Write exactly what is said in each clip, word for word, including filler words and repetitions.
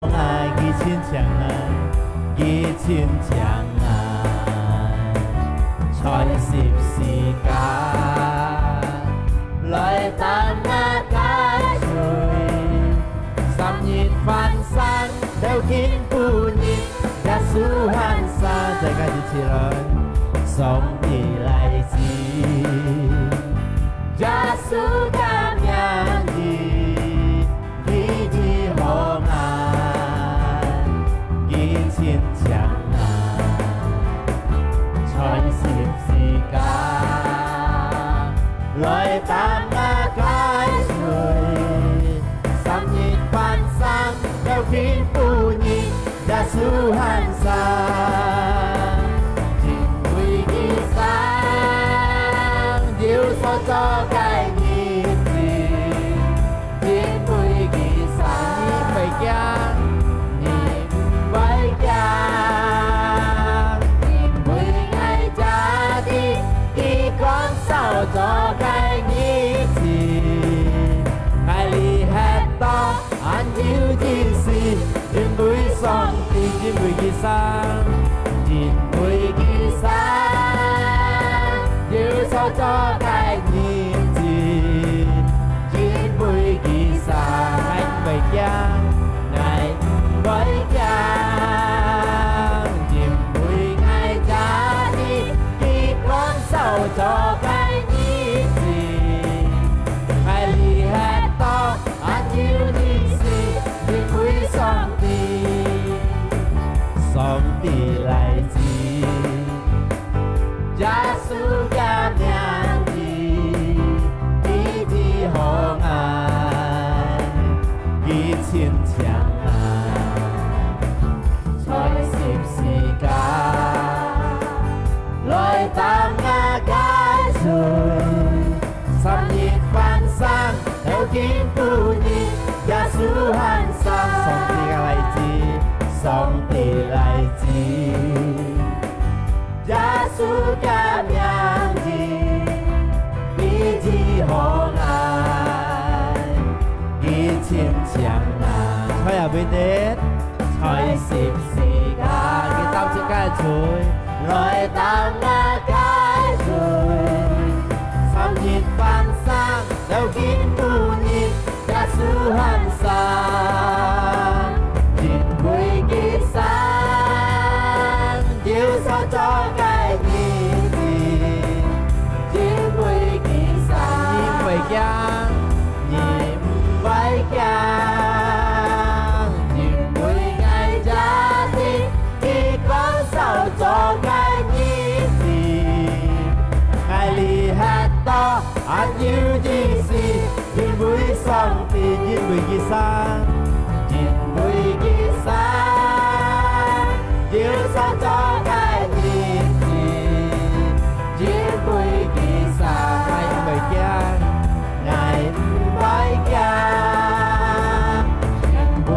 𠊎，佢親像𠊎，佢親像𠊎，在十字架來擔𠊎个罪。三日還生，頭天晡日，耶穌還生，大家一起來。上帝來接，耶穌个名字， 佢醫好𠊎，佢親像𠊎，在十字架來擔𠊎个罪。三日還生，頭天晡日，耶穌還生，因為佢生，有所做个日子。 因為佢生，你毋會驚，你毋會驚，因為𠊎知佢講所做个日子，𠊎這歇到還有意思，因為上帝，因為佢生，因為佢生，有所做个日子。 因為佢生，𠊎毋會驚，𠊎毋會驚，因為𠊎知佢講所做个日子，𠊎這歇到還有意思，因為上帝，上帝來接。 耶穌个名字，佢醫好𠊎，佢親像𠊎，在十字架來擔𠊎个罪。三日還生，頭天晡日，耶穌還生。上帝个來接，上帝來接。 耶穌个名字，佢醫好𠊎，佢親像𠊎。在哪位的？在十字架，佢擔自家个罪，來擔𠊎个罪。三日還生，頭天晡日， 耶穌還生，因為佢生，有所做个日子，因為佢生，你毋會驚，你毋會驚，因為𠊎知佢講所做个日子，𠊎這歇到 還有意思，因為上帝，因為佢生，因為佢生，有所做个日子，因為佢生，𠊎毋會驚，𠊎毋會驚，因為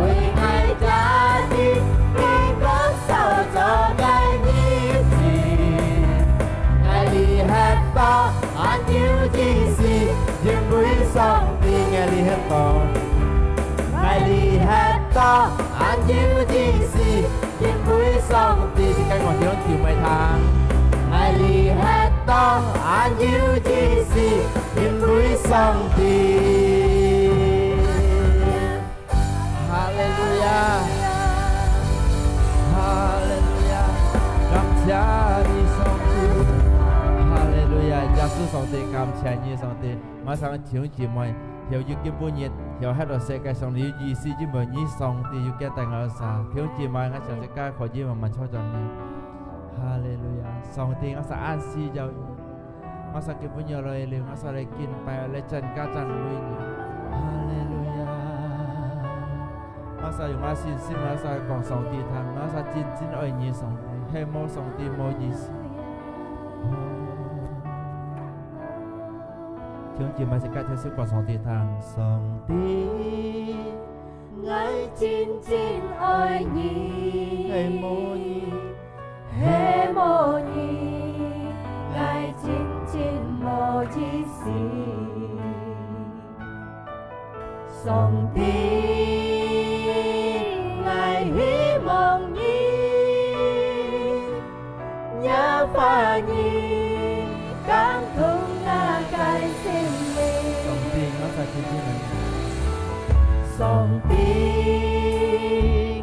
𠊎知佢講所做个日子，𠊎這歇到 還有意思，因為上帝，𠊎這歇到，𠊎這歇到，還有意思，因為上帝，你跟我弟兄姊妹聽，𠊎這歇到，還有意思，因為上帝。 哈利路亞，哈利路亞，感謝你，上帝。哈利路亞，耶穌上帝，感謝你，上帝。𠊎想弟兄姊妹，曉得今晡日，曉得歇到世界上有意思，因為你上帝有交代𠊎儕。弟兄姊妹，𠊎想自家可以慢慢坐轉來。哈利路亞，上帝，𠊎儕恁需要你。 𠊎儕今晡日來了，𠊎儕來敬拜，來讚歌讚美你。哈利路亞！𠊎儕用𠊎信心，𠊎儕講上帝聽，𠊎儕真真愛你，上帝，係無上帝無意思。弟兄姊妹，自家就係講上帝聽，上帝，𠊎真真愛你，係無你。 係無你，𠊎真真無意思。上帝話語感動𠊎个心靈。上帝，𠊎再聽見了你。上帝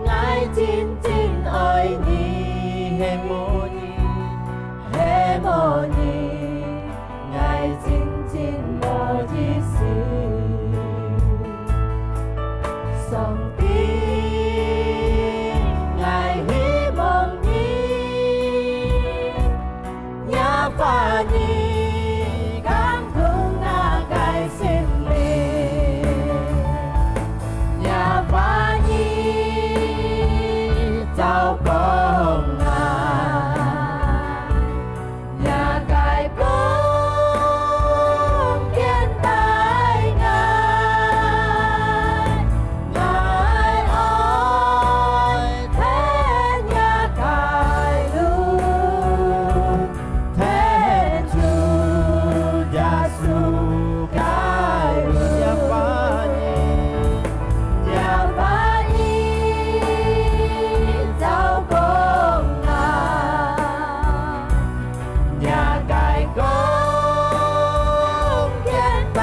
，𠊎真真愛你，係無你，係無你，𠊎真真無意思。上帝，𠊎希望你。 若話語感動𠊎个心靈，若話語照光𠊎，若个光見帶𠊎，𠊎愛 天若个路，天主耶穌个路。若話語，若話語照光𠊎， 若个光見帶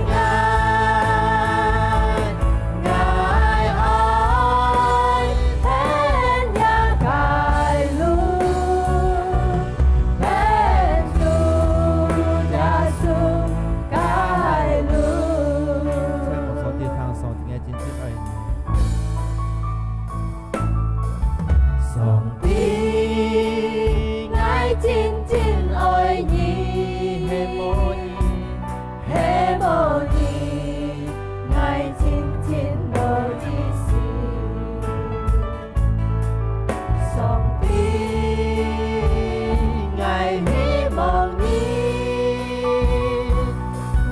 𠊎，𠊎愛天若个路，天主耶穌个路。再講上帝聽，上帝愛真真愛你。 上帝，𠊎真真愛你，係無你，係無你，𠊎真真無意思。上帝，𠊎希望你，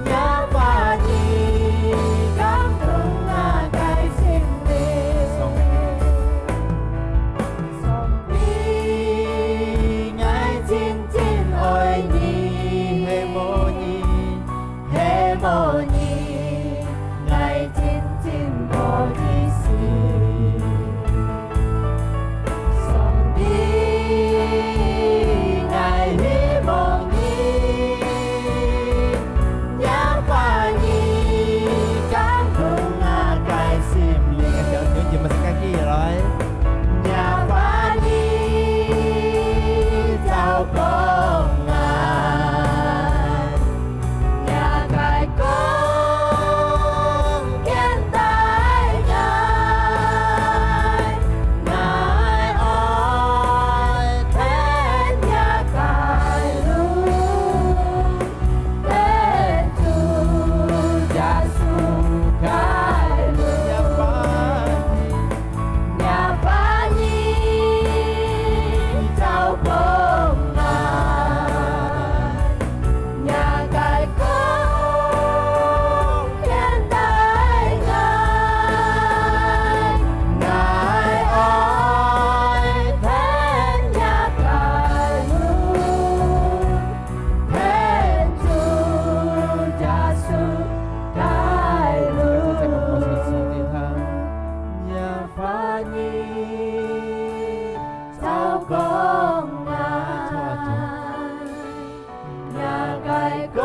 若話語感動𠊎个心靈。上帝，𠊎真真愛你，係無你，係無你，𠊎真真無意思。 上帝，𠊎希望你，若話語感動𠊎个心靈。小朋友，你們自家起來。若話語照光𠊎， 若个光見帶𠊎，𠊎愛天若个路，天主耶穌个路。 若話語照光𠊎，若个光見帶𠊎，𠊎愛天若个路，天主耶穌个路。再講一次，上帝聽。 若話語照光𠊎，若个光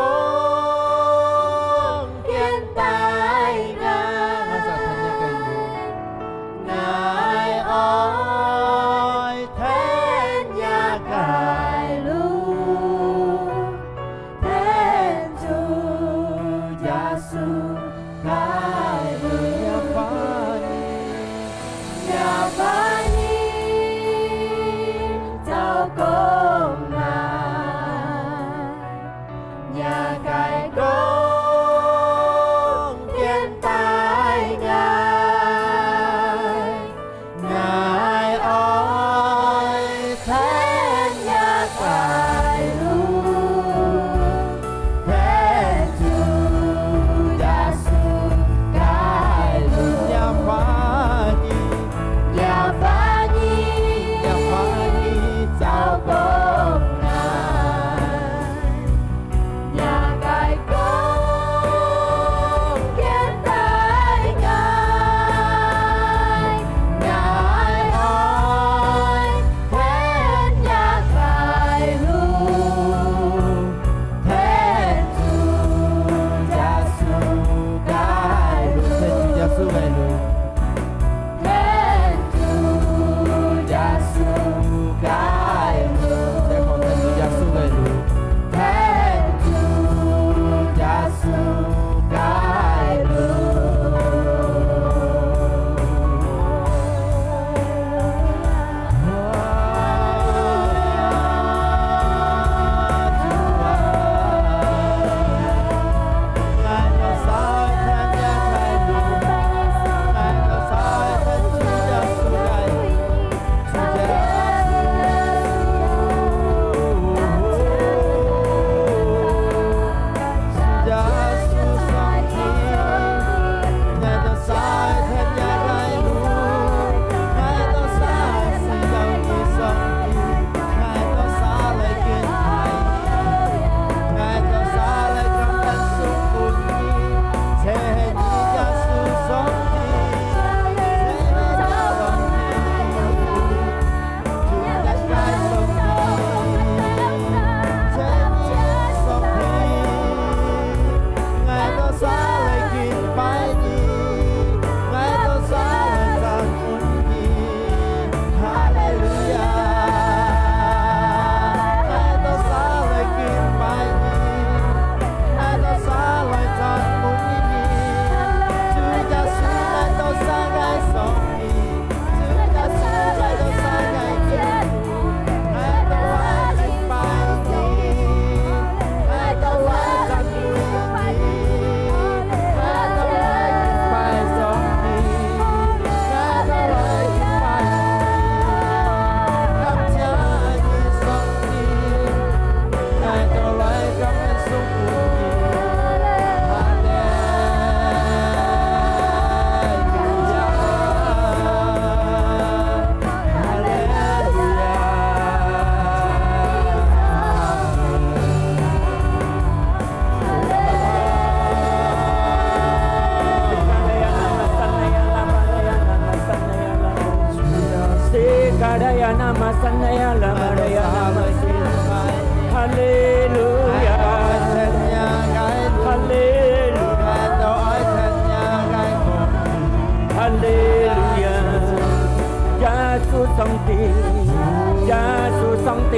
見帶𠊎，𠊎愛天若个路，天主耶穌 若話語，若話語照哈利路亞！哈利路亞！哈利路亞！耶穌上帝，耶穌上帝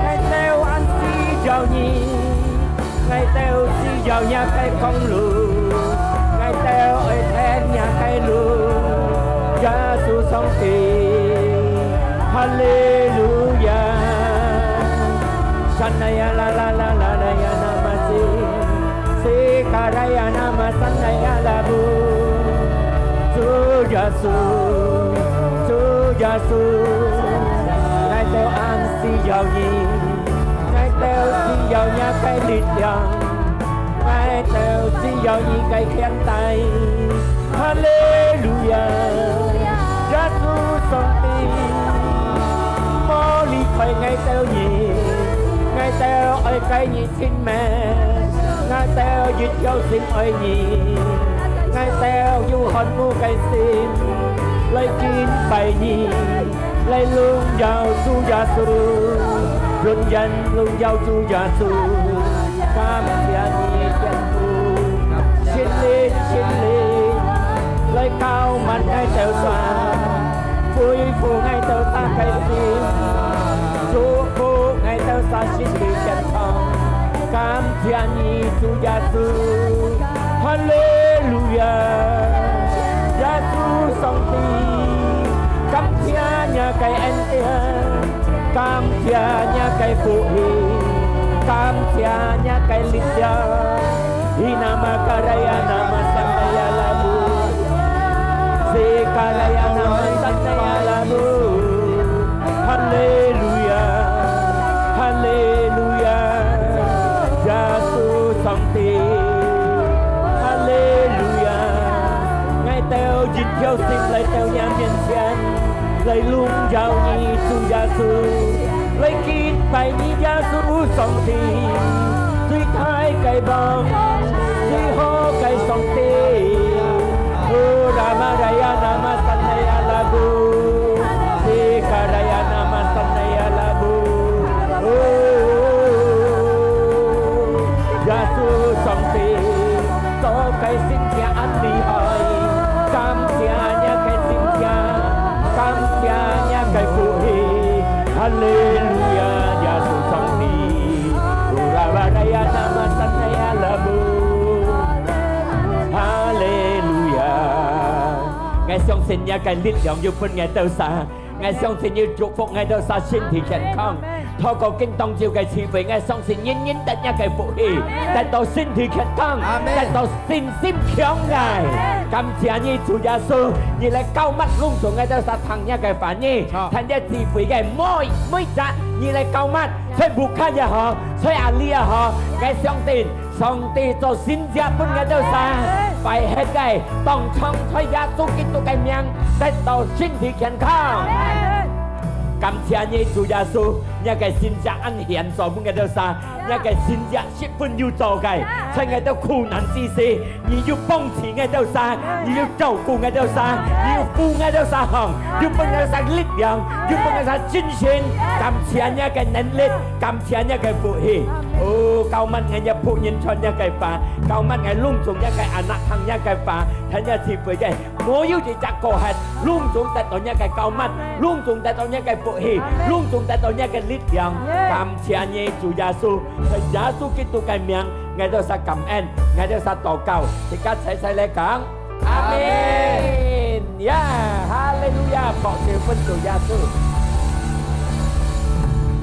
，𠊎兜恁需要你。 𠊎兜需要若个光路，𠊎兜愛跈若个路，耶穌上帝。哈利路亞！山那呀啦啦啦啦啦呀那玛西，西卡拉呀那玛山那呀啦布。主耶稣，主耶稣，𠊎兜恁需要你。 𠊎兜需要若个力量，𠊎兜需要你个牽帶。哈利路亞！耶穌上帝，莫離開𠊎兜人，𠊎兜愛佮你親密，𠊎兜一條心愛你，𠊎兜有渴慕个心來敬拜你。 來榮耀主耶穌，永遠榮耀主耶穌。感謝你天父，聖靈，聖靈，來膏抹𠊎兜儕，恢復𠊎兜儕个心，祝福𠊎兜儕身體健康。感謝你，主耶穌。 哈利路亞！耶穌上帝，感謝若个恩典，感謝若个福氣，感謝若个力量。Inama karaya nama sanaya labu. Sikaraya nama sanaya labu. 哈利路亞，哈利路亞，耶穌上帝，哈利路亞！𠊎兜一條心來到若面前，來榮耀你，主耶穌，來敬拜你，耶穌上帝，最大个王，最好个上帝。Ora maraya nama sanaya labu. Sikaraya nama sanaya labu. 哦，耶穌上帝，做个神蹟恁厲害，感謝若个神蹟，感謝若个福氣。哈利路亞，耶穌上帝。Ora maraya nama sanaya labu. 哈利路亞！ 𠊎相信若个力量又分𠊎兜儕，𠊎相信又祝福𠊎兜儕身體健康。透過今當晝个聚會，𠊎相信人人得若个福氣，得到身體健康，阿們。得到信心強大。感謝你，主耶穌，你來膏抹攏總𠊎兜儕聽若个話語，好。聽這聚會个每，每隻，你來膏抹，在屋下也好，在哪裡也好，𠊎相信 上帝做神蹟分𠊎兜儕，壞忒个，當場在耶穌基督个名得到身體健康。感謝你，主耶穌，若个神蹟恁顯做分𠊎兜儕，若个神蹟十分有做个，在𠊎兜苦難之時，你又幫助𠊎兜儕，你又照顧𠊎兜儕，你又扶𠊎兜儕䟘，又分𠊎兜儕力量，又分𠊎兜儕精神。感謝若个能力，感謝若个福氣。 哦，膏抹𠊎若僕人傳若个話，膏抹𠊎攏總若个anak聽若个話，聽若聚會个，無有一隻過忒，攏總得到若个膏抹，攏總得到若个福氣，攏總得到若个力量。感謝你，主耶穌，在耶穌基督个名，𠊎兜儕感恩，𠊎兜儕禱告，自家齊齊來講。 阿們。呀，哈利路亞，拍手分主耶穌。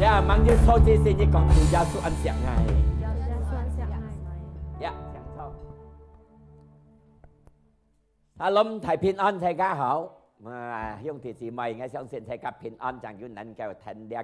呀，吂有坐之前，你講主耶穌恁惜𠊎。呀，請坐。Shalom，大平安，大家好。啊，兄弟姊妹，𠊎相信大家平安，正有能夠聽這个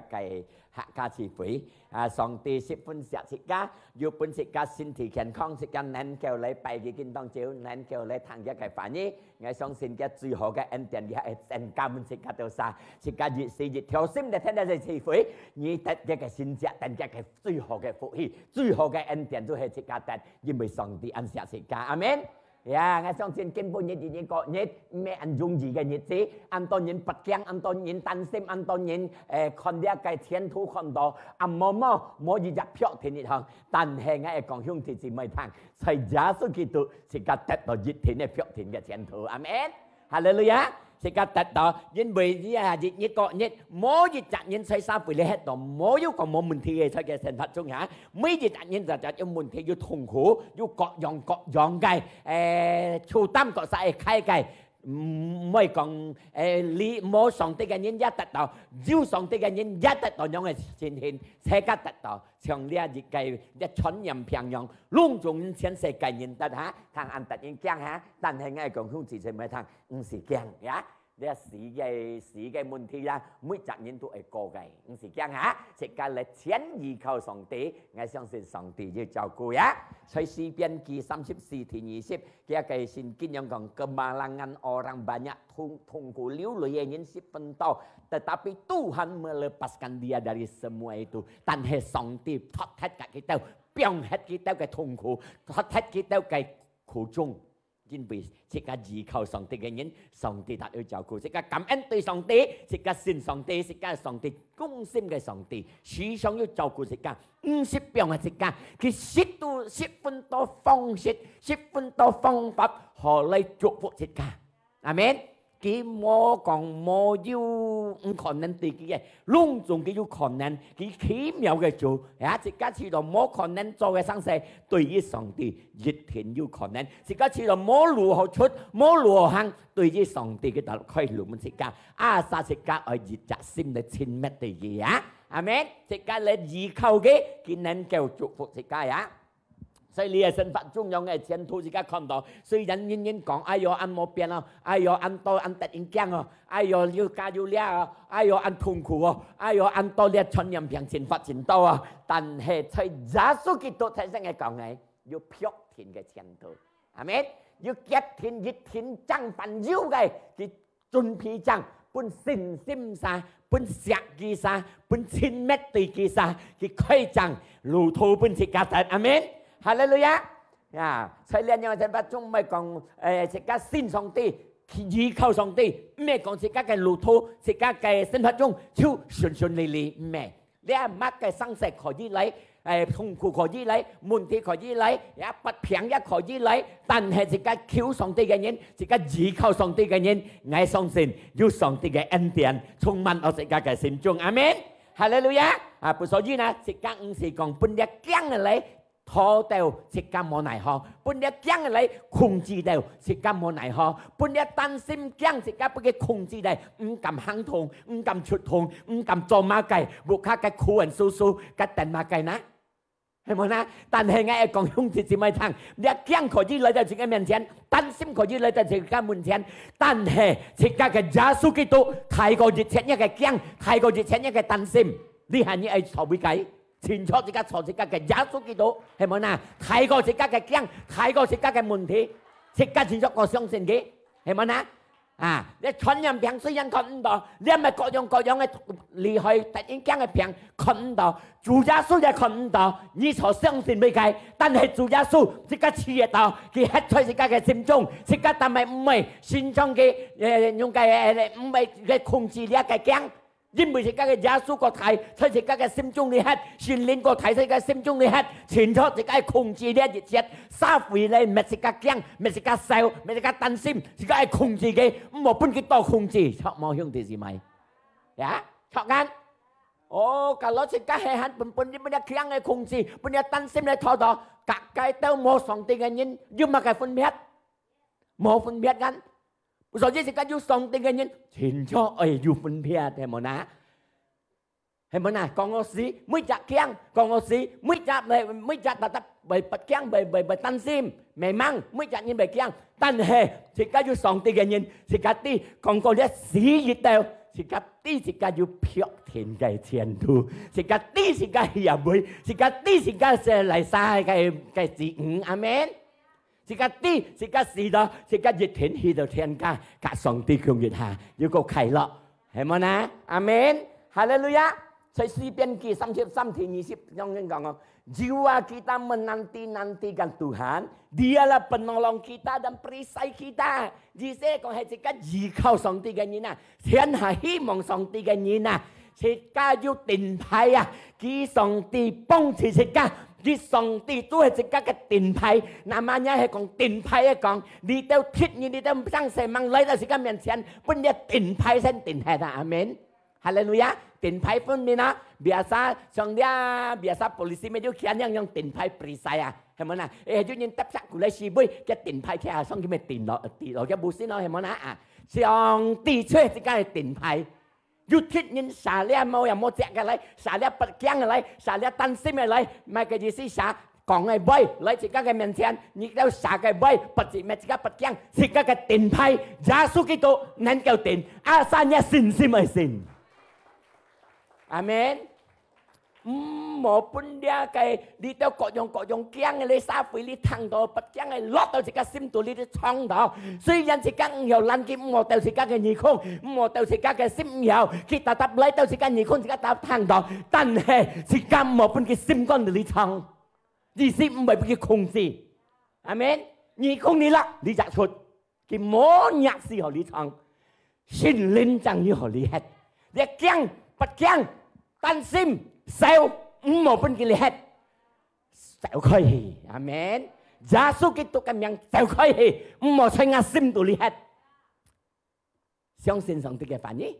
客家聚會。啊，上帝十分惜自家，又分自家身體健康，自家能夠來拜佢，今當晝能夠來聽佢个話語。𠊎相信佢最好个恩典，佢會增加分自家兜儕。自家一時一條心來聽這个聚會，你得佢个神蹟，得佢个最好个福氣，最好个恩典都係自家得，因為上帝恁惜自家。阿們。呀，𠊎相信今晡日一日過日，毋係恁容易个日子，恁多人發驚，恁多人擔心，恁多人，誒，看這个前途看到，啊，無無，無一隻確定一項。但係𠊎愛講兄弟姊妹聽，在耶穌基督自家得到一定个確定个前途。阿門。哈利路亞！自家得到，因為這一日過日，無一隻人在社會裡歇到，無有講無問題个，在个生活中哈，每一隻人就就有問題，有痛苦，有各樣各樣个，誒，負擔各儕个開个。毋會講，誒，你無上帝个人也得到，有上帝个人也得到樣个情形，自家得到，像這一个，這傳染病樣，攏總全世界人得哈，聽恁得人驚哈，但係𠊎講兄弟姊妹聽，毋使驚呀。這死个，死个問題啦，每隻人都會過个，毋使驚哈。自家來全依靠上帝，𠊎相信上帝有照顧呀。在詩篇記三十四第二十，佢个聖經樣講，kemalangan orang banyak，痛，痛苦流淚个人十分多，tetapi Tuhan melepaskan dia dari semua itu。但係上帝脫忒佢兜，放忒佢兜个痛苦，脫忒佢兜个苦衷。因為自家依靠上帝个人，上帝就有照顧。自家感恩對上帝，自家信上帝，自家上帝公心个上帝，時常有照顧自家，毋識放下自家，佢十度，十分多方式，十分多方法，好來祝福自家。阿門。佢無講無有毋可能對佢个，攏總佢有可能，佢奇妙个主，呀，自家試著無可能做个生事，對於上帝一定有可能。自家試著無路好出，無路好行，對於上帝佢就開路分自家。啊，所以自家愛一隻心來親密對佢啊。阿門。自家來依靠佢，佢能夠祝福自家呀。 所以你个生活中樣个前途，自家看到，雖然人人講，哎喲，恁無變哦，哎喲，恁多恁得人驚哦，哎喲，又加又掠哦，哎喲，恁痛苦哦，哎喲，恁多這傳染病真發真多哦，但係在耶穌基督頭先个講个，有確定个前途。阿門。有決定一定正辦有个，佢 準備正分信心儕，分惜佢儕，分親密對佢儕，佢開正路途分自家得。阿門。哈利路亞！呀，在這樣个生活中，毋係講，誒，自家信上帝，去依靠上帝，毋係講自家个路途，自家个生活中就順順利利，毋係。 這麼个生事可以來，誒，痛苦可以來，問題可以來，也發病也可以來，但係自家求上帝个人，自家依靠上帝个人，𠊎相信有上帝个恩典充滿到自家个心中。阿門。哈利路亞！啊，不，所以呢，自家毋係講分這驚个來拖到自家無奈何，分這驚个來控制到自家無奈何，分這擔心驚自家分佢控制到，毋敢行動，毋敢出動，毋敢做麼个，屋下个苦人叔叔，該等麼个呢？係無呢？但係𠊎愛講兄弟姊妹聽，這驚可以來到自家面前，擔心可以來到自家面前，但係自家个耶穌基督大過一切个驚，大過一切个擔心。你還你愛做麼个？ 清楚自家做自家个耶穌基督，係無呢？大過自家个驚，大過自家个問題，自家清楚過相信佢，係無呢？啊，這傳染病雖然看毋到，這麼各樣各樣个厲害得人驚个病看毋到，主耶穌也看毋到，你所相信麼个？但係主耶穌自家試得到，佢歇在自家个心中，自家但係毋會心中个，呃，用个，呃，毋會个控制這个驚。 因為自家个耶穌過大，在自家个心中裡歇，聖靈過大，在自家心中裡歇，清楚自家控制這一切，社會來搣自家驚，搣自家愁，搣自家擔心，自家愛控制佢，毋好分佢多控制，著無兄弟姊妹？呀，著kan？哦，kalau自家係還分，分，分這驚个控制，分這擔心來拖到，各个都無上帝个人，有麼个分別？無分別kan？ 所以自家有上帝个人，清楚愛有分別，係無呢？係無呢？講到死，每隻驚，講到死，每隻，每隻tetap會，會驚，會，會，會擔心，memang每隻人會驚。但係自家有上帝个人，自家知，講到這死一到，自家知自家有確定个前途，自家知自家下尾，自家知自家係來世个，个子女。阿門。 自家知，自家死了，自家一定去到天家，佮上帝共一下，有個快樂，係無呢？阿門，哈利路亞！在詩篇記三十三第二十，恁樣講哦：Jiwa kita menanti-nantikan Tuhan, Dialah penolong kita dan perisai kita。意思講係自家依靠上帝个人啊，全下希望上帝个人啊，自家有盾牌啊，佢上帝幫助自家，佢上帝都係自家个盾牌。Namanya係講盾牌个講，你兜敵人，你兜生蛇猛來到自家面前，分你个盾牌先盾忒啊！阿門。 哈利路亞！盾牌分明啊，biasa像這，biasa polisi乜就牽樣樣盾牌perisai啊，係無啊？誒，就人搭煞過來示威，佢盾牌佢下上去乜跌落，跌落，佢無信咯，係無啊？啊，上帝就係自家个盾牌，有敵人射這無也無隻个來，射這不驚个來，射這擔心个來，麼个意思射 講个話，來自家个面前，你兜射个話，不止乜自家不驚，自家个盾牌，耶穌基督能夠盾，asal你信心愛信。阿門。毋好分這个，你兜各樣各樣驚个，你社會你聽到不驚个，落到自家心肚裡，你創到。雖然自家毋曉攔佢，毋好鬥自家个耳空，毋好鬥自家个心，毋曉，佢tetap來鬥自家耳空，自家tetap聽到，但係自家毋好分佢心肝裡創。 意思毋會分佢控制。阿門。你講你啦，你也出，佢無弱勢好你創，聖靈正有好你歇。你驚不驚，擔心，愁，毋好分佢你歇，走開去。阿門。耶穌基督个名走開去，毋好在𠊎心肚裡歇。 相信上帝个話語。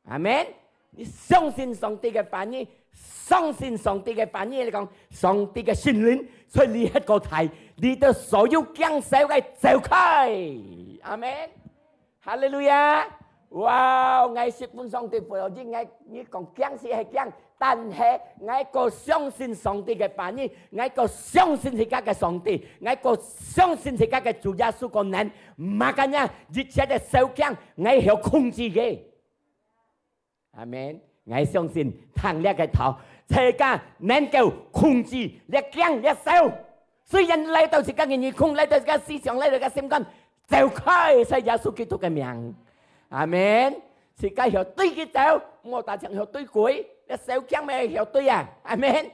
阿門。你相信上帝个話語，相信上帝个話語，你講上帝个聖靈在你歇个地，你兜所有驚愁个走開。阿門。哈利路亞！哇，𠊎十分上帝福音，𠊎，你講驚死係驚， 但係𠊎過相信上帝个話語，𠊎過相信自家个上帝，𠊎過相信自家个主耶穌个能。Makanya，一切个受驚，𠊎曉控制佢。阿門。𠊎相信聽這个道，自家能夠控制這驚這愁。雖然來到自家个耳空，來到自家思想，來到自家心肝，走開，在耶穌基督个名。阿門。自家曉對佢走，毋好單淨曉對鬼，這愁驚乜曉對啊。阿門。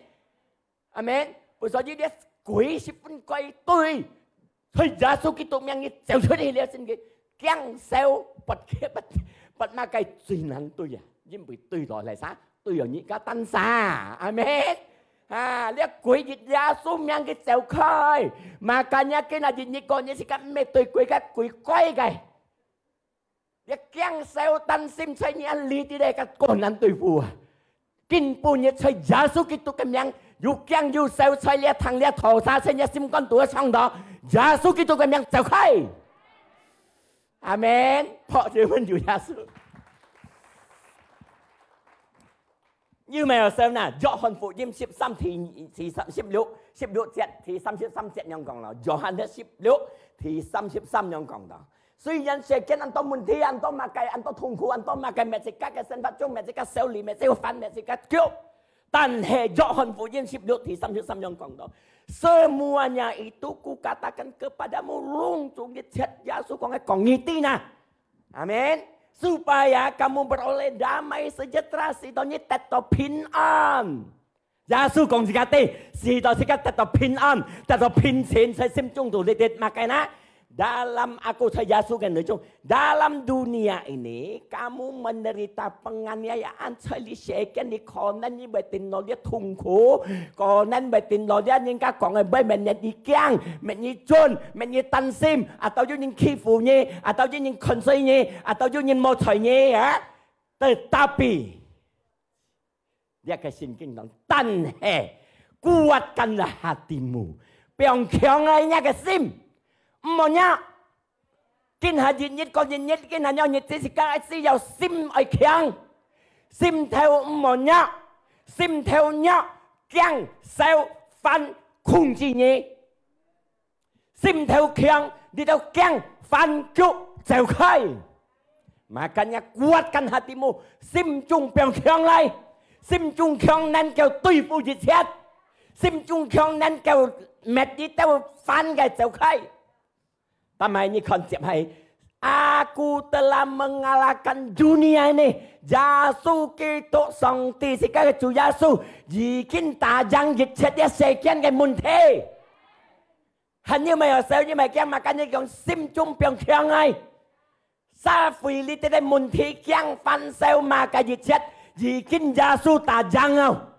阿門。所以這鬼十分該對，在耶穌基督名你走出去了，真个驚愁，不，不，不麼个最難對啊，因為對落來啥？對哦，你个單啥？阿門。啊，這鬼一耶穌名佢走開，makanya今日你講你自家毋係對鬼个，鬼怪个。 這驚愁擔心在你裡底个，个過難對付啊。今晡日在耶穌基督个名，有驚有愁在這聽這道，在你心肝肚个創到，耶穌基督个名走開。阿門。拍手分主耶穌。 有無有愁呢？約翰福音十三第，第三，十六，十六節，第三十三節恁樣講咯。約翰个十六，第三十三恁樣講咯。雖然世間恁多問題，恁多麼个，恁多痛苦，恁多麼个，乜自家个生活中，乜自家愁慮，乜自家煩，乜自家噭，但係約翰福音十六第三十三恁樣講到，semuanya itu kukatakan kepadamu，攏總一切耶穌講个講你知呢。 阿門。Supaya kamu beroleh damai sejahtera，使到你得到平安。耶穌講自家知，使到自家得到平安，得到平靜，在心中肚裡底麼个呢？Dalam aku，在耶穌个內中，dalam dunia ini kamu menderita penganiayaan，在這世間你可能你會頂到這痛苦，可能會頂到這人家講个話，乜你驚，乜你顫，乜你擔心，atau有人欺負你，atau有人看衰你，atau有人無睬你啊。Tetapi，這个聖經講，但係kuatkanlah hatimu，放強啊你个心，毋好弱。今下一日過一日，今下了日子自家只有心愛強，心頭毋好弱，心頭弱，驚愁煩控制你。 心頭強，你兜驚煩噭走開。Makanya kuatkan hatimu，心中放強來，心中強能夠對付一切，心中強能夠搣你兜煩个走開。但係你看接下 Aku telah mengalahkan dunia ini. 耶穌基督，上帝自家个主耶穌已經打贏一切這世間个問題。還有沒有愁？有沒有驚？Makanya講心中放強來。社會裡底个問題、驚、煩愁麼个一切，已經耶穌打贏了。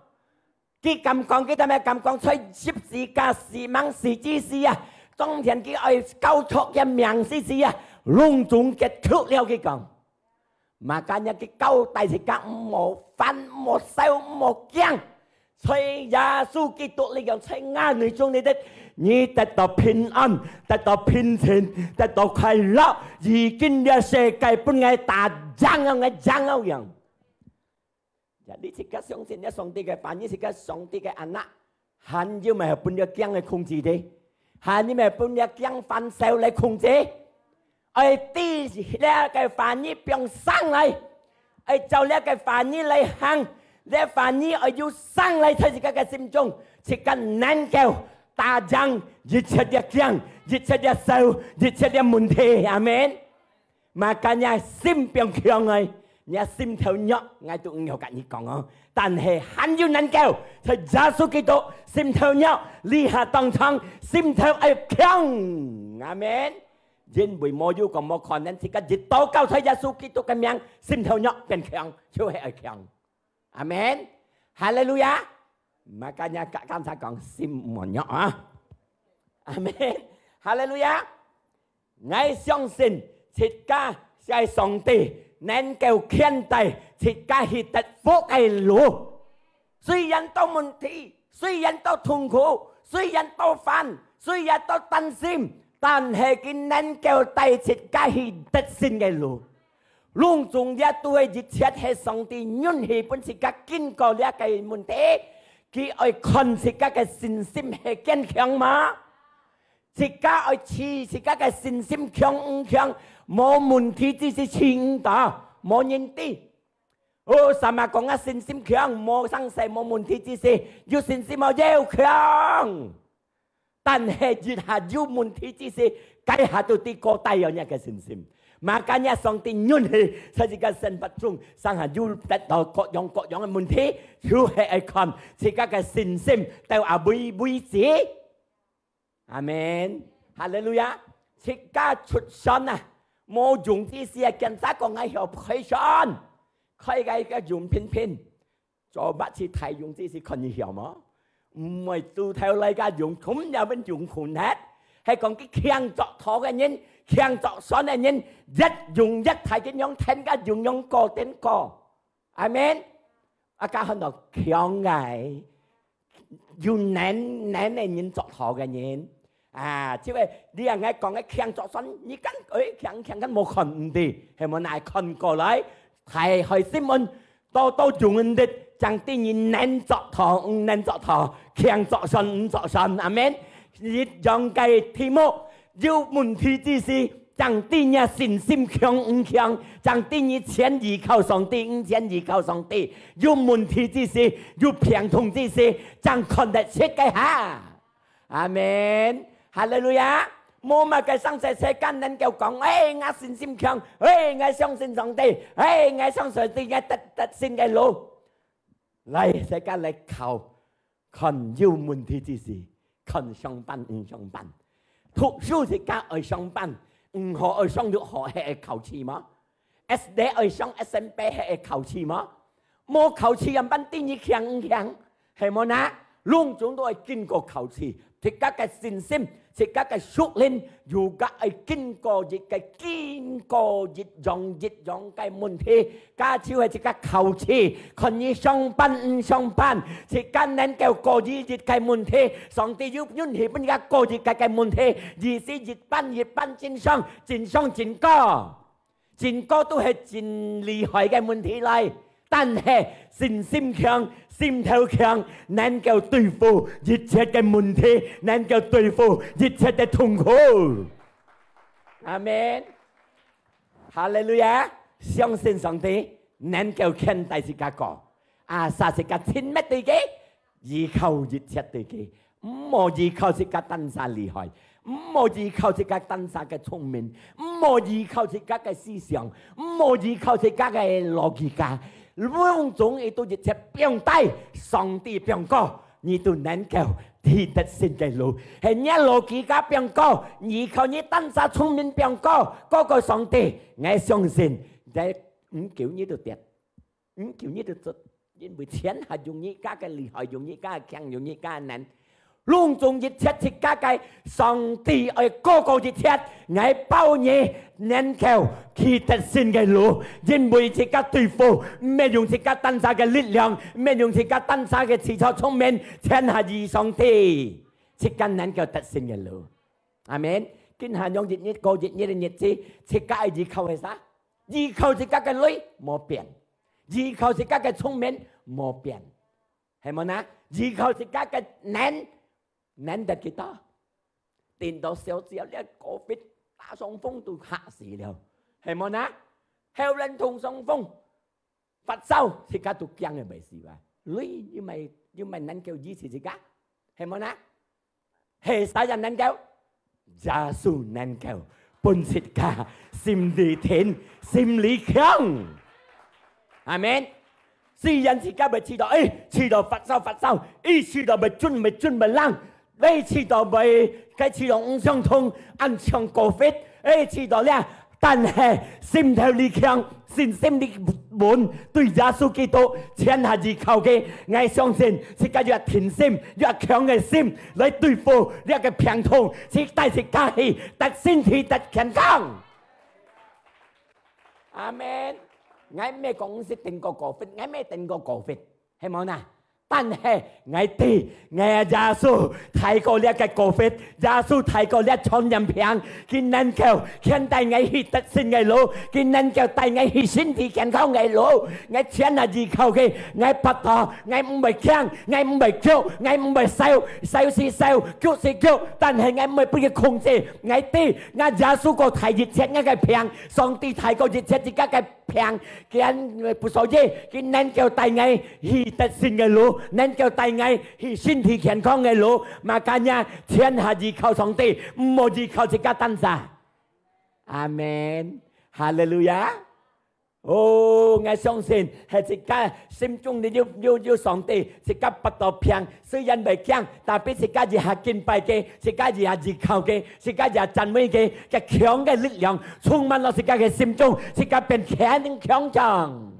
佢敢講，佢做麼敢講，在十字架死亡死之時啊，當天佢愛交出佢命之時啊，攏總結束了，佢講。Makanya佢交代自家毋好煩，毋好愁，毋好驚。在耶穌基督裡向，在𠊎內中裡底，你得到平安，得到平靜，得到快樂，已經這世界分𠊎打贏了，𠊎贏了樣。 Ya，你自家相信這上帝个話語，自家上帝个anak，還有無分這驚个控制你？還有無分這驚煩愁來控制？愛知這个話語放上來，愛照這个話語來行，這話語愛有上來在自家个心中，自家能夠打贏一切个驚，一切个愁，一切个問題。阿門。 Makanya心放強來，若心頭弱，𠊎都毋曉甲你講哦。但係還有能夠，在耶穌基督心頭弱，這下當場心頭愛強。阿門。因為無有講無可能，自家一禱告在耶穌基督个名，心頭弱變強，就係愛強。 阿門。哈利路亞。Makanya甲，甲隔壁講，心毋好弱啊。阿門。哈利路亞。𠊎相信自家係上帝能夠牽帶自家去得福个路。雖然多問題，雖然多痛苦，雖然多煩，雖然多擔心，但係佢能夠帶自家去得勝个路。 攏總這都係一切係上帝允許分自家經過這个問題，佢愛看自家个信心係堅強無？自家愛試自家个信心強毋強？無問題之時試毋到，無人知。哦，sama講啊，信心強，無生事，無問題之時，有信心無？要強。 但係一下有問題之時，該下都知過低有若个信心。Makanya上帝允許在自家生活中，常下有得到各樣各樣个問題，就係愛看自家个信心到哪位為止。阿門。哈利路亞。自家出船啊，無用之時啊，檢查講𠊎曉開船，開个个用平平。 做麼个大用之時看你曉無？毋會做頭來个用，今日分用困難。係講佢強作拖个人，強作船个人，越用越大，佢樣跈个用樣過等過。阿門。啊，該喊做強个，有能，能个人作拖个人。 啊，就係你啊，𠊎講个強作船，你敢，誒，強強敢無看毋知，係無？哪看過來，大海新聞，多多用人的，正知你能作拖，毋能作拖，強作船，毋作船，阿門。一樣个題目，有問題之時，正知你信心強毋強，正知你全依靠上帝，毋全依靠上帝。有問題之時，有病痛之時，正看得出个哈。 阿門。哈利路亞。無麼个生在世間能夠講，誒，𠊎信心強，誒，𠊎相信上帝，誒，𠊎相信上帝，𠊎得，得勝个路。來，世間來考，看有問題之時，看上班毋上班。讀書自家愛上班，毋好愛上學校，係愛考試無？ S D愛上S M P係愛考試無？無考試，樣般知你強毋強？係無呢？攏總都愛經過考試，自家个信心，自家个屬靈，又个愛經過一个，經過一樣一樣个問題，該就係自家考試，看你上班毋上班，自家能夠過一日个問題，上帝有允許分自家過一个个問題，意思一班一班真上，真上真高。 真高都係真厲害个問題來，但係信心強、心頭強，能夠對付一切个問題，能夠對付一切个痛苦。阿門。哈利路亞！相信上帝能夠牽帶自家過，asal自家親密對佢，依靠一切對佢，毋好依靠自家單儕厲害，毋好依靠自家單儕个聰明，毋好依靠自家个思想，毋好依靠自家个邏輯啊。攏總佢都一切放低，上帝放高，你都能夠去得勝个路。係你邏輯啊放高，依靠你單儕聰明放高，高過上帝，𠊎相信，在毋久你都跌。 毋久你都做，因為天下有你家个厲害，有你家个強，有你家个能。攏總一切自家个，上帝愛高過一切，𠊎保你能夠去得勝个路，因為自家對付，毋係用自家單儕个力量，毋係用自家單儕个自作聰明，全係依上帝，自家能夠得勝个路。阿門。今下用一日過一日个日子，自家愛依靠个啥？依靠自家个鐳，無變。 依靠自家个聰明，無變，係無呢？依靠自家个能，能得幾多？頂多小小个COVID打傷風都嚇死了，係無呢？喉嗹痛傷風，發燒，自家都驚个袂死啊！鐳又毋係，又毋係能夠醫治自家，係無呢？ 係啥人能夠？耶穌能夠分自家心裡定，心裡強。阿門。雖然自家會試著，哎，試著發燒發燒，哎，試著會顫會顫會冷，哎，試著會，該試著毋相同，恁像COVID，哎，試著了，但係心頭裡強，信心裡穩，對耶穌基督全下依靠个。𠊎相信，自家有定心，有強个心來對付這个病痛，自帶自家去，得身體得健康。阿門。𠊎毋係講係頂過COVID，𠊎毋係頂過COVID，係無呢？ 但係𠊎知，𠊎耶穌大過這个COVID，耶穌大過這傳染病，佢能夠牽帶𠊎去得勝个路，佢能夠帶𠊎去身體健康个路。𠊎全下依靠佢，𠊎不到，𠊎毋會驚，𠊎毋會噭，𠊎毋會愁，愁是愁，噭是噭，但係𠊎毋會分佢控制。𠊎知，𠊎耶穌過大一切𠊎个病，上帝大過一切自家个病。 佢毋所以，佢能夠帶𠊎去得勝个路，能夠帶𠊎去身體健康个路。Makanya，全下依靠上帝，毋好依靠自家單儕。阿門。哈利路亞。哦，𠊎相信，係自家心中裡有，有，有上帝，自家發到病，雖然會驚，tapi自家一下敬拜佢，自家一下依靠佢，自家一下讚美佢，个強个力量充滿了自家个心中，自家變強強壯。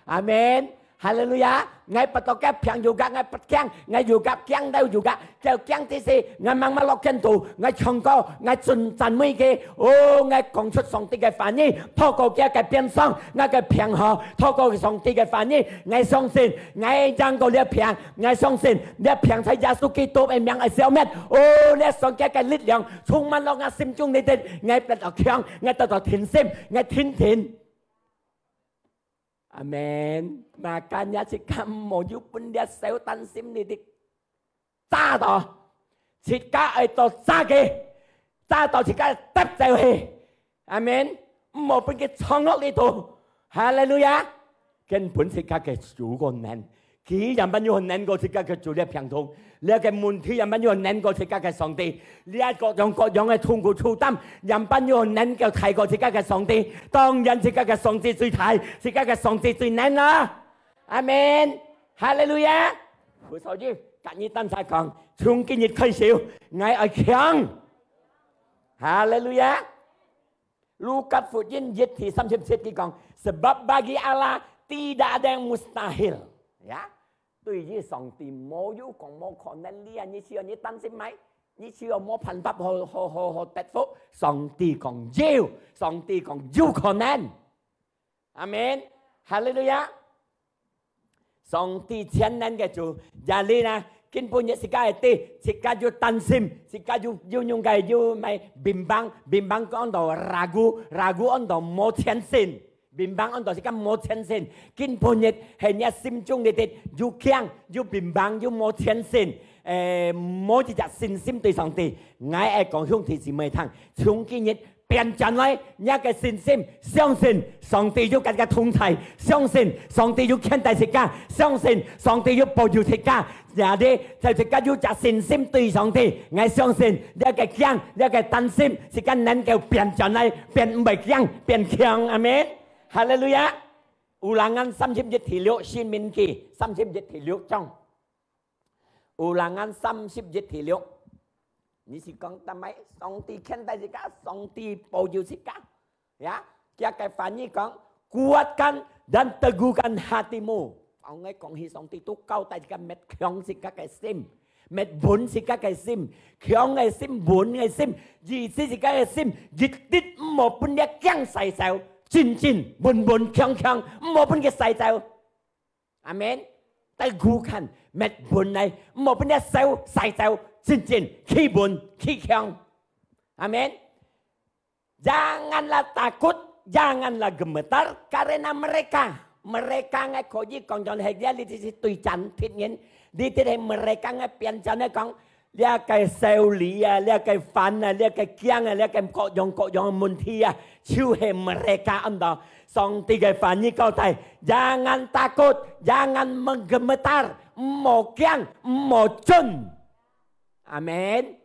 阿門。哈利路亞！𠊎發到个病有个，𠊎發驚，𠊎有个驚到有个，就驚的是，𠊎猛猛落跟頭，𠊎唱歌，𠊎讚，讚美佢。哦，𠊎講出上帝个話語，透過佢个鞭傷，𠊎个病好，透過上帝个話語，𠊎相信，𠊎贏過這病，𠊎相信，這病在耶穌基督个名會消滅。哦，這上帝个力量充滿了𠊎心中裡底，𠊎得到強，𠊎得到定心，𠊎定定。 阿門。Makanya自家毋好有分這小擔心裡底抓到，自家愛到抓佢，抓到自家跌走去。阿門。毋好分佢藏落裡肚。哈利路亞！根本自家个主个能，佢樣般有能過自家个主這病痛。 這个問題樣般有能過自家个上帝，這各樣各樣个痛苦負擔，樣般有能夠大過自家个上帝。當然，自家个上帝最大，自家个上帝最能啦。阿門。哈利路亞。所以，甲你單儕講，從今日開始，𠊎愛強。哈利路亞。 路加福音一第三十七佢講，Sebab bagi Allah tidak ada yang mustahil。Ya，對於上帝無有講無可能，你啊，你需要你擔心咩？你需要無辦法好，好，好，好得福？上帝講有，上帝講有可能。阿門。哈利路亞。 上帝全能个主，jadi呢，今晡日自家个地，自家有擔心，自家有，有用个，有咩bimbang，bimbang講到ragu，ragu講到無全信，bimbang講到自家無全信。今晡日係你心中裡底有驚，有bimbang，有無全信，誒，無一隻信心對上帝。𠊎愛講兄弟姊妹聽，從今日變轉來若个信心，相信上帝有佮自家同在，相信上帝有牽帶自家，相信上帝有保佑自家。也咧，在自家有隻信心對上帝，𠊎相信這个驚，這个擔心，自家能夠變轉來，變毋會驚，變強。阿門。哈利路亞。Ulangan三十一第六，申命記三十一第六章。 Ulangan三十一第六。你是講，但係上帝牽帶自家，上帝保佑自家。Ya，佢个話語講，kuatkan dan teguhkan hatimu。當𠊎講起上帝都交代自家，搣強自家个心，搣穩自家个心，強个心，穩个心，意思自家个心，一滴毋好分這驚徙走，真真穩穩強強，毋好分佢徙走。 阿門。Teguhkan，搣穩來，毋好分這手徙走，真正企穩企強。阿門。Janganlah takut, janganlah gemetar karena mereka. Mereka个可以講講係這裡係對戰敵人，這裡係mereka个變戰个講， 這个愁慮啊，這个煩啊，這个驚啊，這个各樣各樣个問題啊，就係mereka恁樣。上帝个話語交代，jangan takut, jangan menggemetar，毋好驚，毋好顫。阿門。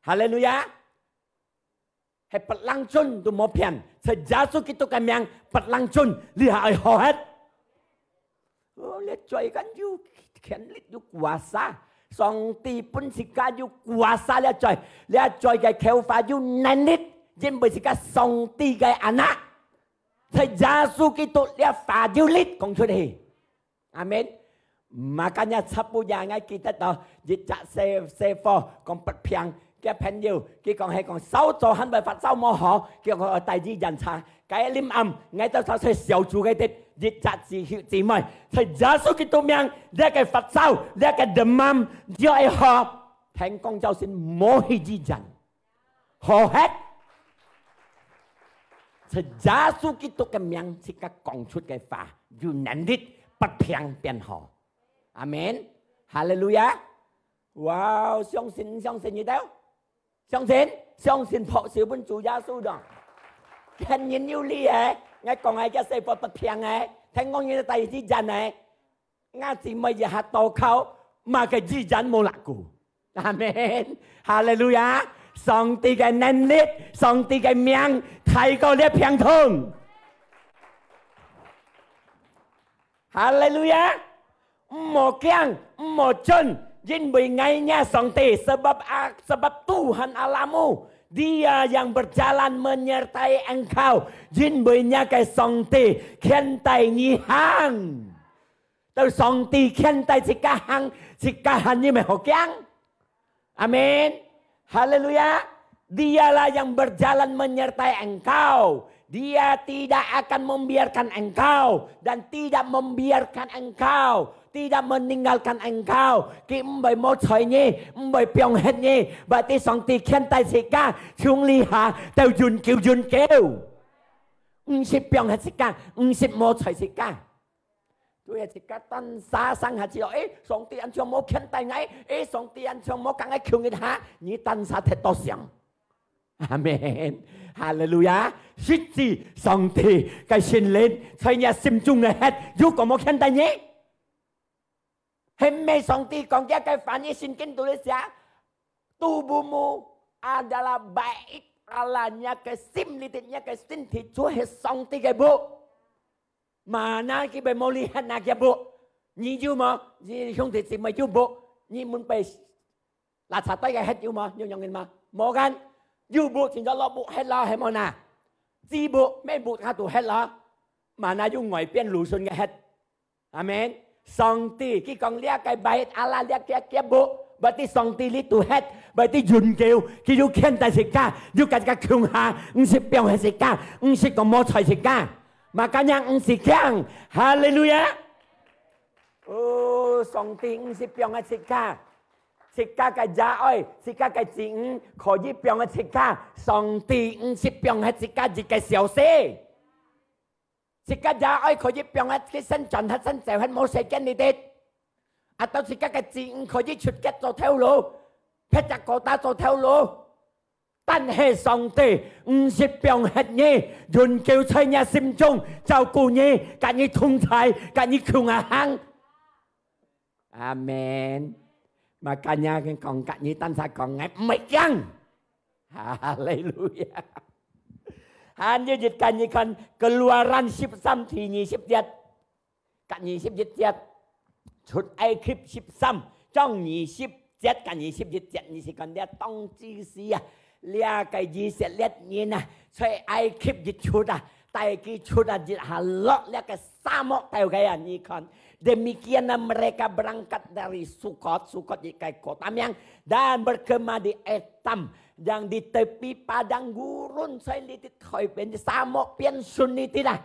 哈利路亞。 係不能顫都無變，在耶穌基督个名不能顫，這下愛好忒。哦，這罪个有權力有kuasa，上帝分自家有kuasa這罪，這罪个口話有能力，因為自家上帝个anak，在耶穌基督這話有力講出去。 阿門。Makanya，差不多𠊎記得到一隻細細伙講發病，佢朋友佢講係講燒酒還會發燒無好，佢講愛帶醫院查。該臨暗，𠊎兜坐在小組个地，一隻姊姊妹，在耶穌基督名，這个發燒，這个demam，就愛好。聽講叫聲無去醫院。 好忒。在耶穌基督个名，自家講出个話，有能力，發病變好。阿門。哈利路亞。哇，相信，相信你兜？相信，相信拍手分主耶穌咯。天然有力个，𠊎講个，這細伙發病个，聽講你帶去醫院个。 吾姊妹一下禱告，麼个醫院無laku。阿門。哈利路亞。上帝个能力，上帝个名，大過這病痛。哈利路亞。毋好驚，毋好顫，因為𠊎若上帝，sebab啊，sebab Tuhan Allahmu, Dia yang berjalan menyertai engkau，因為若个上帝牽帶你行。 到上帝牽帶自家行，自家還有麼个好驚？阿門。哈利路亞。Dialah yang berjalan menyertai engkau. Dia tidak akan membiarkan engkau dan tidak membiarkan engkau, tidak meninggalkan engkau.佢毋會無睬你，毋會放忒你。Berarti上帝牽帶自家，從這下到永久永久。毋識放忒自家，毋識無睬自家。 對啊，自家單儕生下去咯，誒，上帝恁樣無牽帶𠊎，誒，上帝恁樣無同𠊎共一下，你單儕忒多想。阿門。哈利路亞。實際上帝个聖靈在你心中个歇，有講無牽帶你？係毋係上帝講這个話語聖經肚裡寫，tubuhmu adalah bait Allah，你个心裡頭，你个身體就係上帝个屋。 Mana佢會無理你个屋？你有無？你兄弟姊妹有屋？你門背垃圾袋个忒有無？有用个無？無kan？有屋，清楚落屋忒咯，係無哪？知屋，無屋下肚忒咯。Mana有外邊路順个忒？阿門。上帝，佢講這个bait Allah，這个，這个屋，berarti上帝裡肚忒，berarti永久，佢有牽帶自家，有佮自家共下，毋識放忒自家，毋識講無睬自家。 Makanya毋使驚。哈利路亞！哦，上帝毋識放忒自家，自家个爺哀，自家个子女可以放忒自家，上帝毋識放忒自家一个消息。自家爺哀可以放忒佢先轉忒先走忒無時間你哋。啊，到自家个子女可以出家做頭路，撇隻quota做頭路。但係上帝毋識放忒你，永久在你心中，照顧你，佮你同在，佮你共下行。阿門。Makanya講，佮你單儕講，𠊎毋會驚。哈利路亞！還有一個，你看Keluaran十三第二十節， 佮二十一節，出埃及十三章二十節佮二十一節，你試看這當時啊，這个以色列人啊，在埃及一出啊，帶佢出啊，一下落這个沙漠頭个啊，你看，demikianlah mereka berangkat dari Sukot, Sukot一个kota名，dan berkemah di Etam, yang di tepi padang gurun，在這个海邊的沙漠邊順利的啦。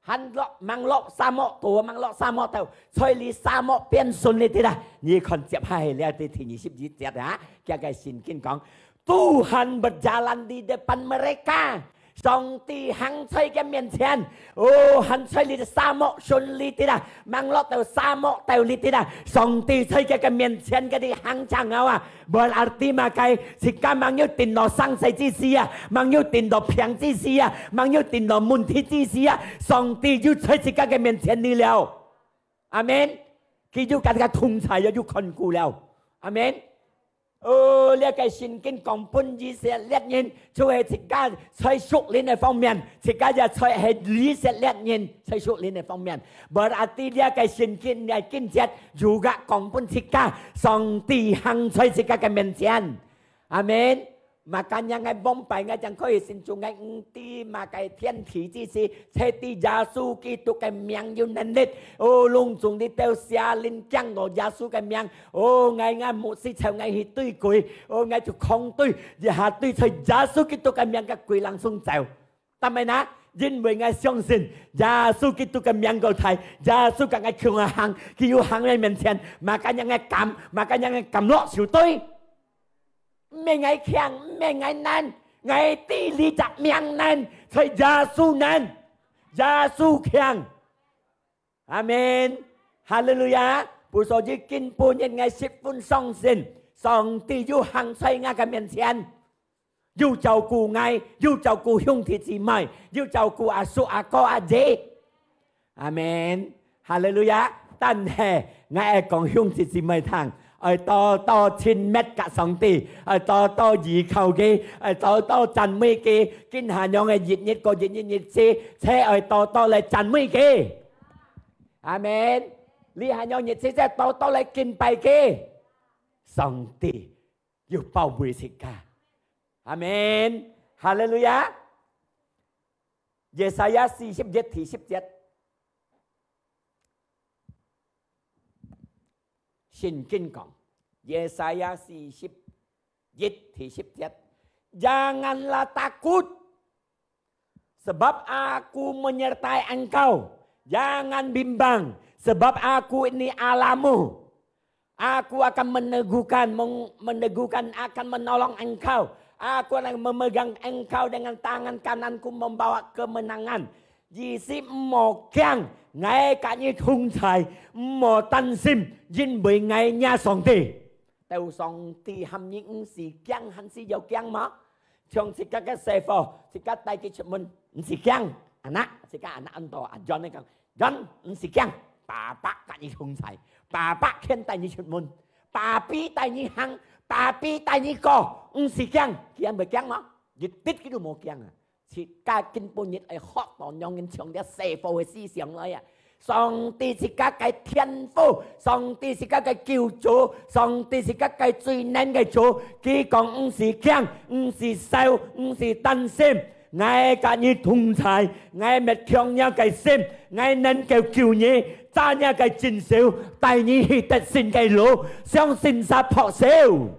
還落，吂落沙漠，都吂落沙漠頭，在這沙漠邊順利的啦。你看接下來這第二十一節啊，佢个聖經講，Tuhan berjalan di depan mereka，上帝行在佢面前，哦，還在這沙漠順利的啦，吂落到沙漠頭裡的啦，上帝在佢个面前，佢个行正好啊。 Berarti麼个？自家吂有頂到生死之時啊，吂有頂到病之時啊，吂有頂到問題之時啊，上帝有在自家个面前裡了。阿門。佢有佮自家同在，有看顧了。阿門。哦，這个聖經講分以色列人，就係自家在屬靈个方面，自家也在係以色列人在屬靈个方面。Berarti這个聖經个經節，有个講分自家， 上帝行在自家个面前。阿門。Makanya𠊎往擺𠊎正可以信主，𠊎毋知麼个天氣之時，在知耶穌基督个名有能力。哦，攏總你兜邪靈驚到耶穌个名。哦，𠊎，𠊎牧師叫𠊎去對鬼，哦，𠊎就抗對，一下對在耶穌基督个名个鬼攏總走。 但係呢，因為𠊎相信耶穌基督个名夠大，耶穌佮𠊎共下行，佢有行𠊎面前，makanya𠊎敢，makanya𠊎敢落手對。毋係𠊎強，毋係𠊎能，𠊎知這隻名能，在耶穌能，耶穌強。阿門。哈利路亞。所以今晡日𠊎十分相信，上帝有行在𠊎个面前。 有照顧𠊎，有照顧兄弟姊妹，有照顧阿叔、阿哥、阿姐。阿門。哈利路亞。但係，𠊎愛講兄弟姊妹聽，愛多多親密佮上帝，愛多多依靠佢，愛多多讚美佢。今下樣个一日過一日日子，且愛多多來讚美佢。阿門。這下樣日子，且多多來敬拜佢。上帝 有保衛自家。阿門。哈利路亞。Yesaya四十一第十節，聖經講，Yesaya四十一第十節，Janganlah takut, sebab Aku menyertai engkau. Jangan bimbang, sebab Aku ini Allahmu. Aku akan meneguhkan, meng-, meneguhkan, akan menolong engkau. Aku akan memegang engkau dengan tangan kanan-Ku membawa kemenangan. 意思毋好驚，𠊎佮你同在，毋好擔心，因為𠊎若上帝。 到上帝喊你毋使驚，還係有驚無？像自家个細伙，自家帶佢出門，毋使驚。Anak，自家anak安到阿John講，John，毋使驚，爸爸佮你同在，爸爸牽帶你出門，爸比帶你行，爸比帶你過，毋使驚，佢還會驚無？一滴佢都無驚啊！ 自家今晡日愛學到仰般像這細伙个思想來啊！上帝自家个天父，上帝自家个救主，上帝自家个最能个主，佢講毋使驚，毋使愁，毋使擔心。𠊎佮你同在，𠊎搣強若个心，𠊎能夠救你，揸若个正手，帶你去得勝个路，相信儕拍手。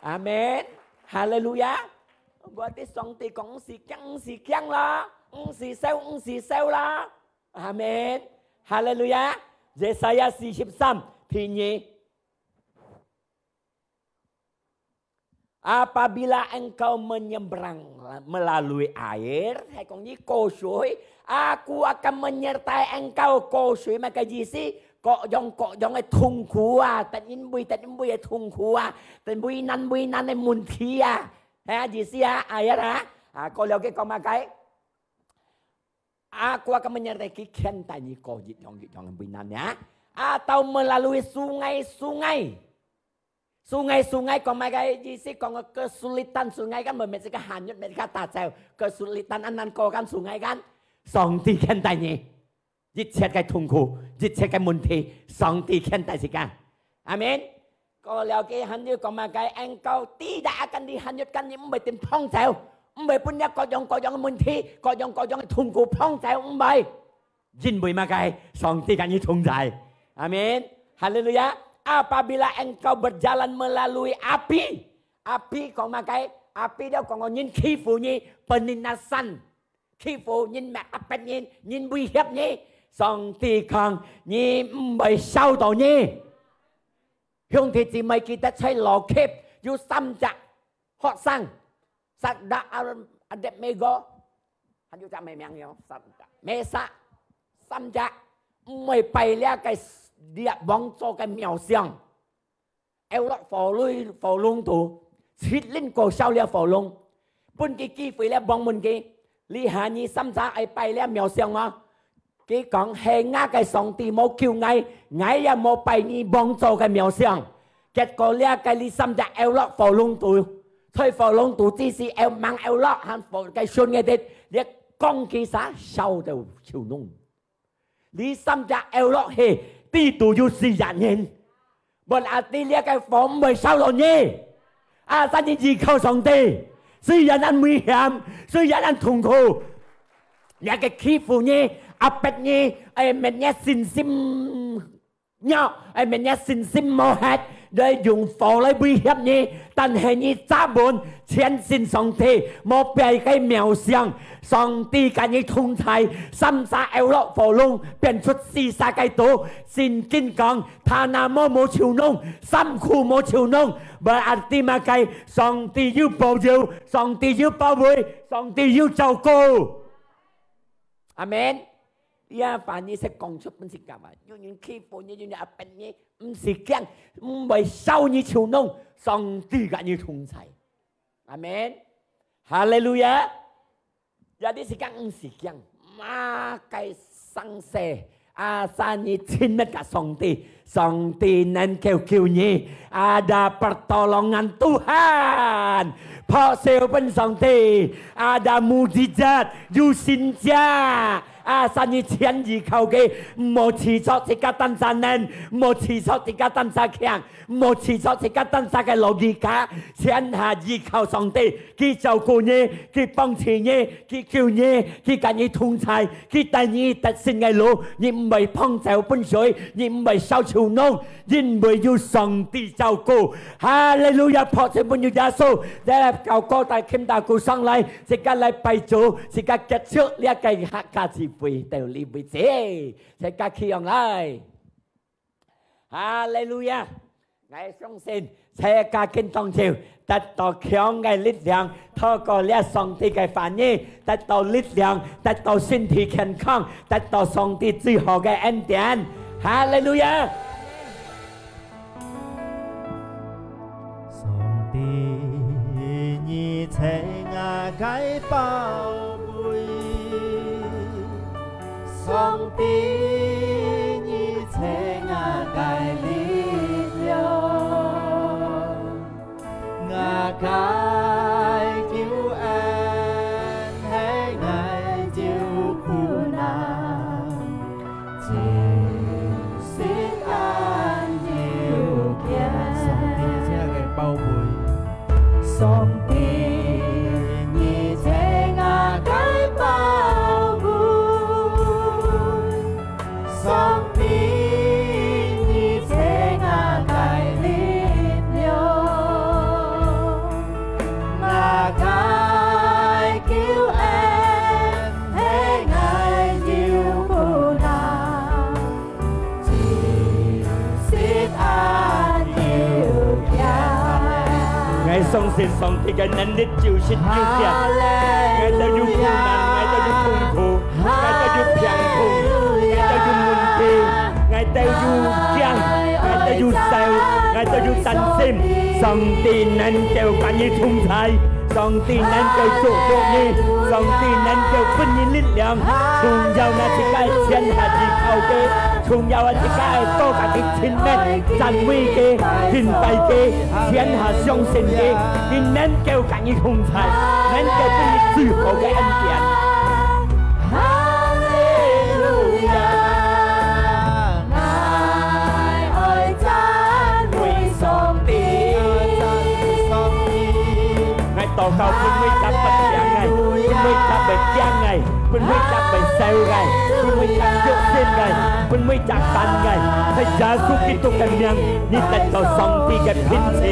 阿門，哈利路亞。 Berarti上帝講，毋使驚，毋使驚啦，毋使愁，毋使愁啦。阿門。哈利路亞。Yesaya四十三，第二。Apabila engkau menyeberang melalui air，係講你過水，Aku akan menyertai engkau，過水麼个意思？各樣各樣个痛苦啊，得因為得因為个痛苦啊，得為難為難个問題啊，係啊，意思啊，哎呀啦，啊，過了佢講麼个？啊，我根本也得去牽帶你過一樣一樣个為難呀。Atau melalui sungai-sungai。Sungai-sungai講麼个意思？講个kesulitan，sungai kan，每一個hanyut，每一個打走，kesulitan，恁難過kan，sungai kan，上帝牽帶你。 一切个痛苦，一切个問題，上帝牽帶自家。阿門。過了佢還有講麼个？Engkau tidak akan dihanyutkan，你毋會定放走，毋會分這各樣各樣个問題，各樣各樣个痛苦放走，毋會。因為麼个？上帝跟你同在。阿門。哈利路亞。Apabila engkau berjalan melalui api，api講麼个？Api了講个人欺負你，penindasan。 欺負人，搣壓迫人，人威脅你，上帝講，你毋會燒到你。兄弟姊妹，記得在羅克有三隻學生，Sadrak、Abednego，還有隻麼名喲？Sadrak、Mesak，三隻毋會拜這个列王做个廟像。 掉落火爐，火爐肚，七輪過燒了火爐，分佢機會了，王問佢：「這下你三儕愛拜這廟像無？」佢講：「係吾个上帝無救𠊎，𠊎也無拜你王做个廟像。」結果這个這三隻掉落火爐肚，在火爐肚只是掉吂掉落，還火个sun个滴，這光佢儕燒到臭燶。 這三隻掉落去，底肚有四隻人。Berarti這个火毋會燒到你。Asal你依靠上帝，雖然恁危險，雖然恁痛苦，這个欺負你、壓迫你，愛搣你信心弱，愛搣你信心無忒，來用火來威脅你，但係你站穩， 全信上帝，無拜个廟像，上帝跟你同在，三儕掉落火爐，變出四儕个肚。聖經講，tanam無，無臭燶，衫褲無臭燶，berarti麼个？上帝有保佑，上帝有保衛，上帝有照顧。阿門。這話語係講出分自家啊，有人欺負你，有人壓迫你，毋使驚，毋會燒你臭燶，上帝跟你同在。 阿門。哈利路亞。Jadi自家毋使驚，麼个生事，asal你親密个上帝，上帝能夠救你。Ada pertolongan Tuhan，拍手分上帝。Ada mujizat，有神蹟。Asal你全依靠佢，毋好自作自家單儕能，毋好自作自家單儕強。 莫自作自家單儕个logika，全下依靠上帝，佢照顧你，佢幫助你，佢救你，佢跟你同在，佢帶你得勝个路，你毋會放走分誰，你毋會燒臭燶，因為有上帝照顧。哈利路亞！拍手分有耶穌，來，高高大，擎大鼓上來，自家來拜主，自家結束這个客家聚會到這為止，自家起䟘來。 哈利路亞！𠊎相信，自家今當晝得到強个力量，透過這上帝个話語，得到力量，得到身體健康，得到上帝最好个恩典。哈利路亞！上帝，你係𠊎个寶貝。 上帝，你係𠊎个力量，𠊎个救恩，係𠊎救苦難，就係恁有權。上帝，你係𠊎个寶貝。 上帝，你係𠊎个寶貝。上帝，你係𠊎个力量，𠊎个救恩，係𠊎有苦難。 𠊎相信上帝个能力就係有限。𠊎兜有苦難，𠊎兜有痛苦，𠊎兜有病痛，𠊎兜有問題，𠊎兜有愁，𠊎兜有擔心，上帝能夠佮你同在，上帝能夠祝福你，上帝能夠分你力量。重要啊，自家全下依靠佢，重要啊，自家多佮佢親密，讚美佢，敬拜佢，全下相信佢，佢能夠佮你同在，能夠分你最好个恩典。哈利路亞！ 𠊎愛讚美上帝。𠊎禱告，分每隻發病个，分每隻會驚个，分每隻會愁个，分每隻憂心个，分每隻煩个，在耶穌基督个名，你得到上帝个平靜，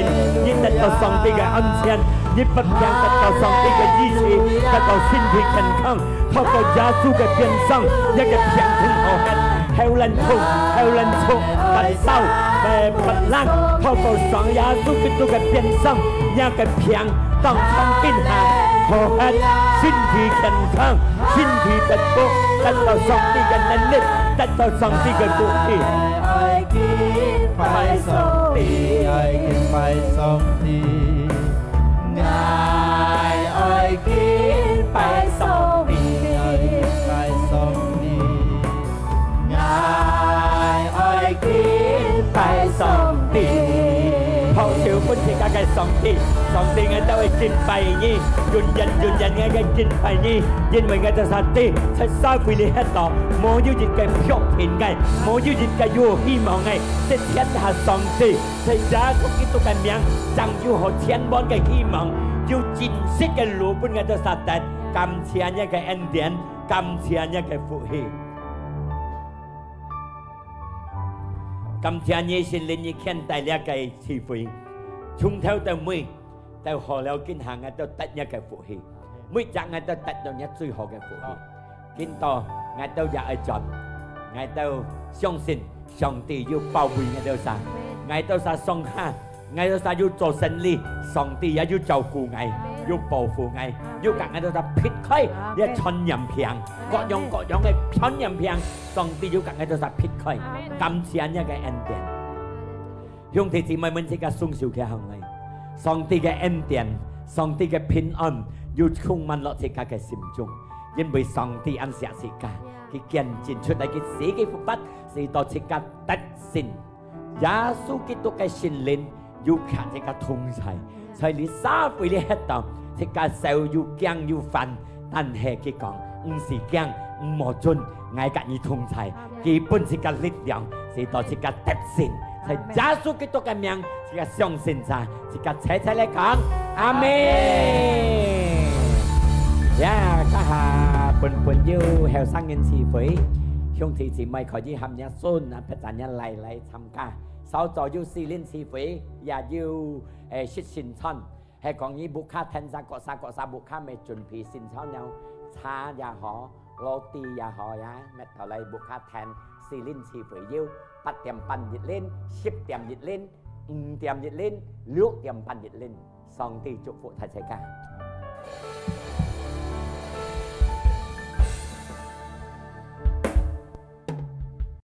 你得到上帝个安全，你發病得到上帝个醫治，得到身體健康。 透過耶穌个鞭傷，這个病痛好忒，喉嗹痛、喉嗹促、發燒、呃，發冷，透過上耶穌基督个鞭傷，這个病當場變好，好忒，身體健康，身體得福，得到上帝个能力，得到上帝个福氣。 拍手分自家个上帝，上帝，𠊎兜會敬拜你，永遠永遠𠊎个敬拜你，因為𠊎兜儕知，在社會裡歇到，無有一个確定个，無有一个有希望个，只天下上帝，在耶穌基督个名，正有好全滿个希望，有真實个路分𠊎兜儕得。感謝你个恩典，感謝你个福氣。 感謝你聖靈，你牽帶這个聚會，從頭到尾，到好了，今下𠊎兜得若个福氣，每隻𠊎兜得到若最好个福氣。今到𠊎兜也愛轉，𠊎兜相信上帝有保衛𠊎兜儕，𠊎兜儕上下 𠊎兜儕有做生理，上帝也有照顧𠊎，有保護𠊎，有佮𠊎兜儕撇開這傳染病，各樣各樣个傳染病，上帝有佮𠊎兜儕撇開。感謝若个恩典。兄弟姊妹們，自家雙手擎䟘來，上帝个恩典，上帝个平安，有充滿落自家个心中，因為上帝恁惜自家，佢見證出來佢死个復活，使到自家得勝。 耶穌基督个聖靈有佮自家同在，在這社會裡歇到，自家愁又驚又煩，但係佢講，毋使驚，毋好顫，𠊎佮你同在，佢分自家力量，使到自家得勝。在耶穌基督个名，自家相信儕，自家齊齊來講，阿門。呀，這下本本有後生人聚會，兄弟姊妹可以喊若孫啊，別儕若來來參加。 韶早有四輪聚會，也有，誒，食聖餐。係講你屋下聽儕，各儕各儕屋下乜準備聖餐了，茶也好，roti也好呀，乜到來屋下聽四輪聚會有八點半一輪，十點一輪，五點一輪，六點半一輪。上帝祝福大自家。